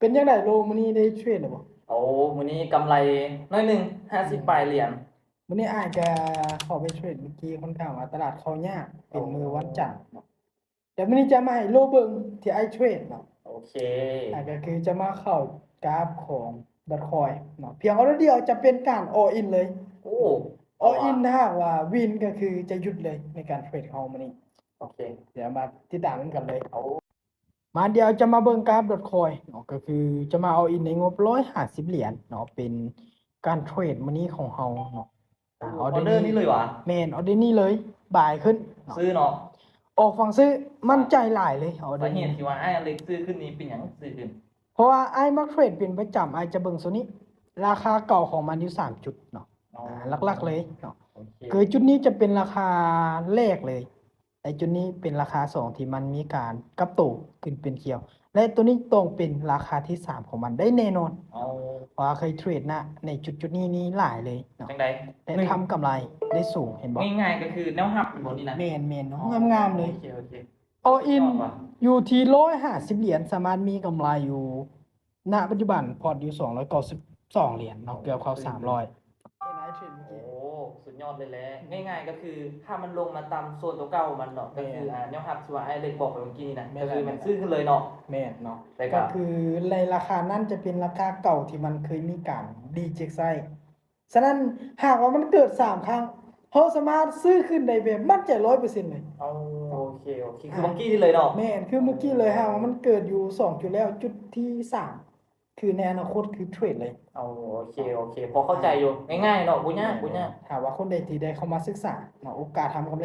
ປັນຈັ່ງໃດໂລ ມື້ນີ້ໄດ້ເທຣດແລ້ວບໍ່? ໂອ້ ມື້ນີ້ກຳໄລໜ້ອຍໜຶ່ງ ຫ້າສິບປາຍຫຼຽນ. ມື້ນີ້ອ້າຍກະເຂົ້າໄປເທຣດເມື່ອກີ້ ຂ້ອນຂ້າງວ່າຕະຫຼາດເຂົ້າຍາກ ເປັນມື້ວັນຈັນເນາະ. ແຕ່ມື້ນີ້ຈະມາໃຫ້ໂລເບິ່ງທີ່ອ້າຍເທຣດເນາະ. ໂອເຄ ອ່າ ກະຄືຈະມາເຂົ້າກາບຂອງ Dogecoin ເນາະ. ພຽງອໍເດີດຽວຈະເປັນການ all in ເລີຍ. ໂອ້ all in ຖ້າຫາກວ່າວິນກະຄືຈະຢຸດເລີຍໃນການເທຣດຂອງເຮົາມື້ນີ້. ໂອເຄ ດຽວມາຕິດຕາມນຳກັນເລີຍ. ມາ ດຽວຈະມາເບິ່ງກາບ Dogecoin ເນາະ ກະຄືຈະມາ all in ໃນງົບຮ້ອຍຫ້າສິບຫຼຽນເນາະ. ເປັນການເທຣດມື້ນີ້ຂອງເຮົາເນາະ. ອ່າ ອໍເດີນີ້ເລີຍຫວາ? ແມ່ນ ອໍເດີນີ້ເລີຍ ບາຍຂຶ້ນເນາະ ຊື້ເນາະ. ອອກຝັ່ງຊື້ ໝັ້ນໃຈຫຼາຍເລີຍ ອໍເດີນີ້. ສາເຫດທີ່ວ່າອ້າຍອາເລັກຊື້ຂຶ້ນນີ້ເປັນຫຍັງຊື້ຂຶ້ນ? ເພາະວ່າອ້າຍມັກເທຣດເປັນປະຈຳ ອ້າຍຈະເບິ່ງໂຊນນີ້ ລາຄາເກົ່າຂອງມັນຢູ່ສາມຈຸດເນາະ. ອໍ ອ່າ ຫຼັກໆເລີຍເນາະ. ໂອເຄ ຄືຈຸດນີ້ຈະເປັນລາຄາແລກເລີຍ ແລະ ຈຸດນີ້ເປັນລາຄາສອງທີ່ມັນມີການກັບໂຕຂຶ້ນເປັນຂຽວ ແລະ ໂຕນີ້ຕ້ອງເປັນລາຄາທີສາມຂອງມັນໄດ້ແນ່ນອນ. ເອົາ ເພາະວ່າເຄີຍເທຣດນະ ໃນຈຸດໆນີ້ນີ້ຫຼາຍເລີຍເນາະ. ຈັ່ງໃດ? ແລະ ທຳກຳໄລໄດ້ສູງ ເຫັນບໍ່? ງ່າຍໆ ກະຄືແນວຮັບແມ່ນບໍ່ນີ້ນະ? ແມ່ນໆ ເນາະ ອໍ ງາມໆເລີຍ. ໂອເຄ ໂອເຄ all in ສຸດຍອດວ່ະ ຢູ່ທີ່ຮ້ອຍຫ້າສິບຫຼຽນ ສາມາດມີກຳໄລຢູ່ ນະປັດຈຸບັນພອດຢູ່ສອງຮ້ອຍເກົ້າສິບສອງຫຼຽນເນາະ ເກືອບເຂົ້າສາມຮ້ອຍ. ໂອ້ ສຸດຍອດເລີຍແຫຼະ. ງ່າຍໆ ກະຄືຖ້າມັນລົງມາຕ່ຳໂຊນໂຕເກົ່າມັນເນາະ ກະຄື ແມ່ນ ອ່າ ແນວຮັບທີ່ວ່າອ້າຍເລັກບອກໄປເມື່ອກີ້ນີ້ນະ ແມ່ນ ກະຄືມັນຊື້ຂຶ້ນເລີຍເນາະ. ແມ່ນເນາະ ແຕ່ກະ ກະຄືໃນລາຄານັ້ນຈະເປັນລາຄາເກົ່າທີ່ມັນເຄີຍມີການ reject ໃຊ້. ສະນັ້ນ ຫາກວ່າມັນເກີດສາມຄັ້ງ ເຮົາສາມາດຊື້ຂຶ້ນໄດ້ແບບໝັ້ນໃຈຮ້ອຍເປີເຊັນເລີຍ. ໂອເຄ ໂອເຄ ຄືເມື່ອກີ້ນີ້ເລີຍເນາະ. ແມ່ນ ຄືເມື່ອກີ້ເລີຍ. ຫາກວ່າມັນເກີດຢູ່ສອງຈຸດແລ້ວ ຈຸດທີສາມ ຄືໃນອະນາຄົດຄືເທຣດເລີຍ. ໂອເຄ ໂອເຄ ພໍເຂົ້າໃຈຢູ່. ງ່າຍໆເນາະ ບໍ່ຍາກ ບໍ່ຍາກ. ຖ້າວ່າຄົນໃດທີ່ໄດ້ເຂົ້າມາສຶກສາເນາະ ໂອກາດທຳກຳໄລ